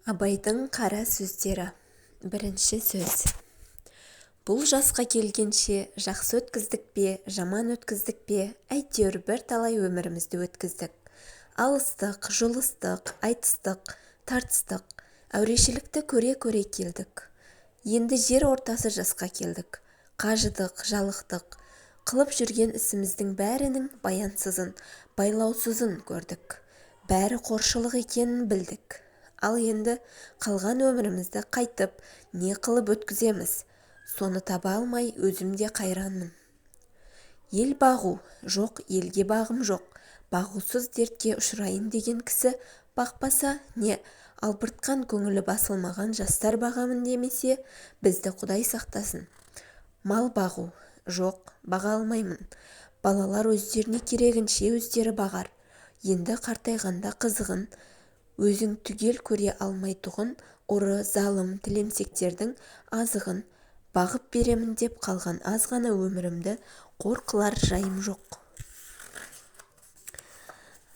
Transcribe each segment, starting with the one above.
Абайдың қара сөздері. Бірінші сөз. Бұл жасқа келгенше жақсы өткіздік пе, жаман өткіздік пе, әйтеуір бірталай өмірімізді өткіздік. Алыстық, жұлыстық, айтыстық, тартыстық, әурешілікті көре-көре келдік. Енді жер ортасы жасқа келдік. Қажыдық, жалықтық. Қылып жүрген ісіміздің бәрінің баянсызын, байлаусызын көрдік. Бәрі қоршылық екенін білдік. Ал енді қалған өмірімізді қайтып, не қылып өткіземіз? Соны таба алмай өзім де қайранмын. Ел бағу, жоқ, елге бағым жоқ. Бағусыз дертке ұшырайын деген кісі бақпаса, не албыртқан көңілі басылмаған жастар бағамын демесе, бізді Құдай сақтасын. Мал бағу, жоқ, баға алмаймын. Балалар өздеріне керегінше өздері бағар. Енді қартайғанда қызығын өзің түгел көре алмайтұғын ұры, залым, тілемсектердің азығын бағып беремін деп қалған аз ғана өмірімді қор қылар жайым жоқ.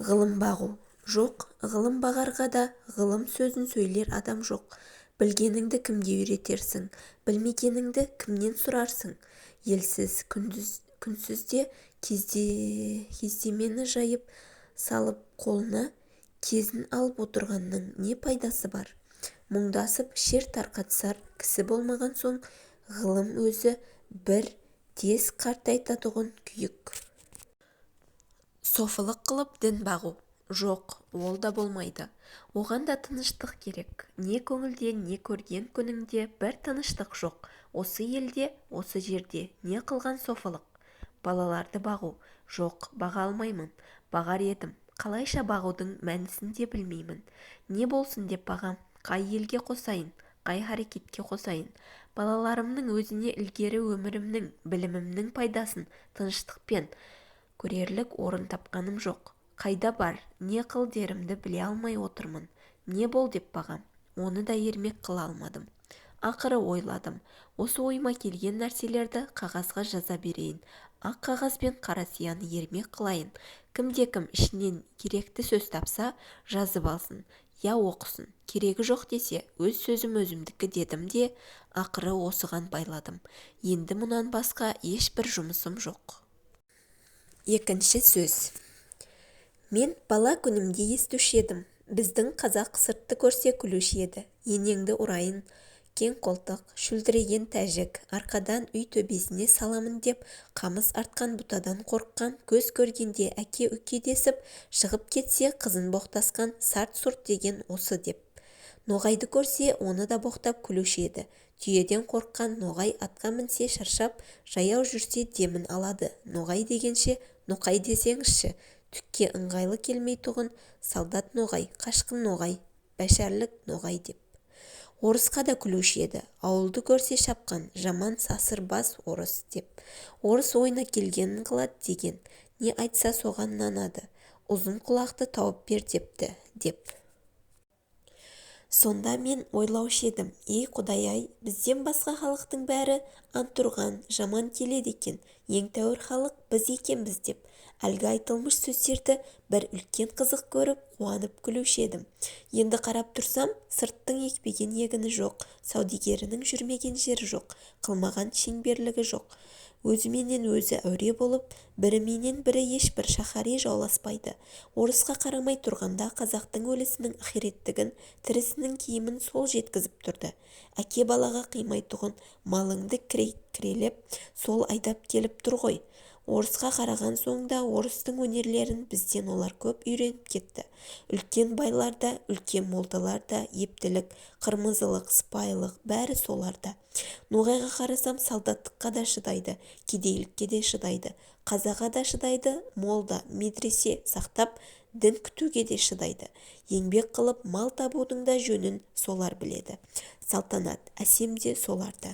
Ғылым бағу, жоқ, ғылым бағарға да ғылым сөзін сөйлер адам жоқ. Білгеніңді кімге үйретерсің, білмегеніңді кімнен сұрарсың? Елсіз, күнсіз де кездемені жайып салып қолына кезін алып отырғанның не пайдасы бар? Мұңдасып шер тарқатысар кісі болмаған соң ғылым өзі бір тез қартайтатұғын күйік. Софылық қылып дін бағу, жоқ, ол да болмайды. Оған да тыныштық керек. Не көңілде, не көрген күніңде бір тыныштық жоқ. Осы елде, осы жерде не қылған софылық? Балаларды бағу, жоқ, баға алмаймын. Бағар едім. Қалайша бағудың мәнісін де білмеймін. Не болсын деп бағам, қай елге қосайын, қай харекетке қосайын? Балаларымның өзіне ілгері өмірімнің, білімімнің пайдасын тыныштықпен көрерлік орын тапқаным жоқ. Қайда бар, не қыл дерімді біле алмай отырмын. Не бол деп бағам, оны да ермек қыла алмадым. Ақыры ойладым. Осы ойыма келген нәрселерді қағазға жаза берейін. Ақ қағаз бен қара сияны ермек қылайын. Кімде-кім ішінен керекті сөз тапса, жазып алсын, я оқысын. Керегі жоқ десе, өз сөзім өзімдікі дедім де, ақыры осыған байладым. Енді мұнан басқа ешбір жұмысым жоқ. Екінші сөз. Мен бала күнімде естуші едім. Біздің қазақ сыртты көрсе күлуші еді. Енеңді ұрайын, кең қолтық, шүлдіреген тәжік, арқадан үй төбесіне саламын деп қамыс артқан бұтадан қорыққан, көз көргенде әке-үке десіп, шығып кетсе қызын боқтасқан сарт-сұрт деген осы деп. Ноғайды көрсе, оны да боқтап күлуші еді. Түйеден қорыққан ноғай атқа мінсе шаршап, жаяу жүрсе демін алады. Ноғай дегенше, ноқай десеңізші, түкке ыңғайлы келмейтұғын солдат ноғай, қашқын ноғай, бәшәрлік ноғай деп. Орысқа да күлуші еді. Ауылды көрсе шапқан, жаман сасыр бас орыс деп. Орыс ойына келгенін қылады деген, не айтса соған нанады. Ұзын құлақты тауып бер депті, деп. Сонда мен ойлаушы едім, ей Құдай-ай, бізден басқа халықтың бәрі антұрған, жаман келеді екен, ең тәуір халық біз екенбіз деп. Әлгі айтылмыш сөздерді бір үлкен қызық көріп, қуанып күлуші едім. Енді қарап тұрсам, сырттың екпеген егіні жоқ, саудегерінің жүрмеген жері жоқ, қылмаған шеңберлігі жоқ. Өзіменен өзі әуре болып, біріменен бірі ешбір шаһари жауласпайды. Орысқа қарамай тұрғанда қазақтың өлісінің ақиреттігін, тірісінің киімін сол жеткізіп тұрды. Әке балаға қимайтұғын малыңды кірелеп, сол айдап келіп тұр ғой. Орысқа қараған соң да орыстың өнерлерін бізден олар көп үйреніп кетті. Үлкен байларда, үлкен молдаларда ептілік, қырмызылық, сыпайылық бәрі соларда. Ноғайға қарасам, солдаттыққа да шыдайды, кедейлікке де шыдайды, қазаға да шыдайды, молда, медресе сақтап, дін күтуге де шыдайды. Еңбек қылып, мал табудың да жөнін солар біледі. Салтанат, әсем де соларда.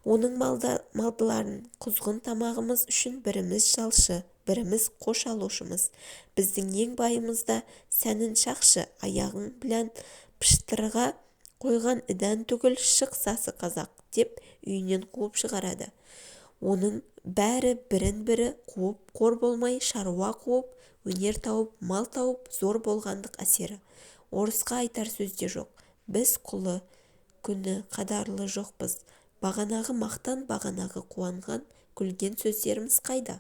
Оның малдыларын құзғын тамағымыз үшін біріміз жалшы, біріміз қош алушымыз. Біздің ең байымыз да сәнін шақшы, аяғың білән пыштырыға қойған ідан түгіл шық сасы қазақ деп үйінен қуып шығарады. Оның бәрі бірін-бірі қуып, қор болмай шаруа қуып, өнер тауып, мал тауып, зор болғандық әсері. Орысқа айтар сөз де жоқ. Біз құлы, күні қадарлы жоқпыз. Бағанағы мақтан, бағанағы қуанған, күлген сөздеріміз қайда?